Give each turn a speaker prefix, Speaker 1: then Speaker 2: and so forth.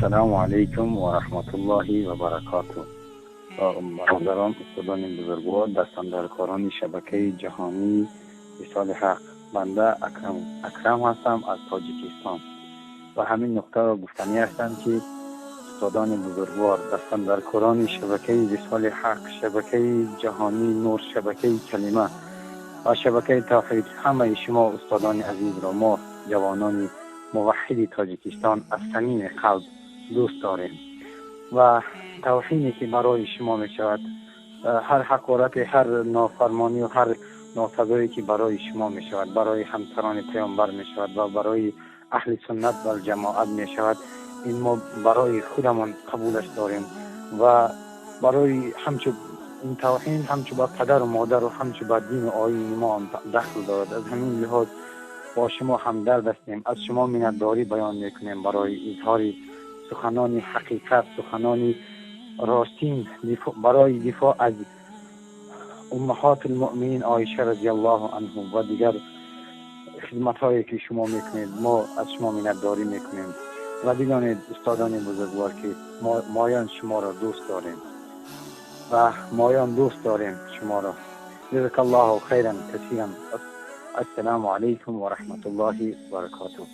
Speaker 1: Ассалому алайкум ва раҳматуллоҳи ва баракотуҳ. Бародарон, устодони бузургвор, дастандаркорони шабакаи ҷаҳонии Висоли Ҳақ, банда Акрам ҳастам аз Тоҷикистон ва ҳамин нуқтаро гуфтанӣ ҳастам, ки устодони бузургвор, дастандаркорони шабакаи Висоли Ҳақ, шабакаи ҷаҳонии Нур, шабакаи Калима ва шабакаи Тавҳид, ҳамаи шумо устодони азизро мо ҷавонони муваҳҳиди Тоҷикистон аз самими қалб дӯст дорем ва тавҳине ки барои шумо мешавад, ҳар ҳақорате, ҳар нофармонӣ ва ҳар носазое ки барои шумо мешавад, барои ҳамсарони паёмбар мешавад ва барои аҳли суннат вал ҷамоат мешавад, ин мо барои худамон қабулаш дорем ва барои ҳамчу ин тавҳин ҳамчу ба падару модару ҳамчу ба дину оини мо дахл дорад. Аз ҳамин лиҳоз бо шумо ҳамдард ҳастем, аз шумо миннатдорӣ баён мекунем барои изҳори суханони ҳақиқат, суханони ростин барои дифоъ аз уммаҳотулмуъминин Оиша разияллоҳу анҳу ва дигар хидматҳое ки шумо мекунед. Мо аз шумо миннатдорӣ мекунем ва бидонед, устодони бузургвор, ки моён шуморо дӯст дорем ва моён дӯст дорем шуморо. Ҷазакаллоҳу хайран касиран. Ассалому алайкум ва раҳматуллоҳи ва баракотуҳ.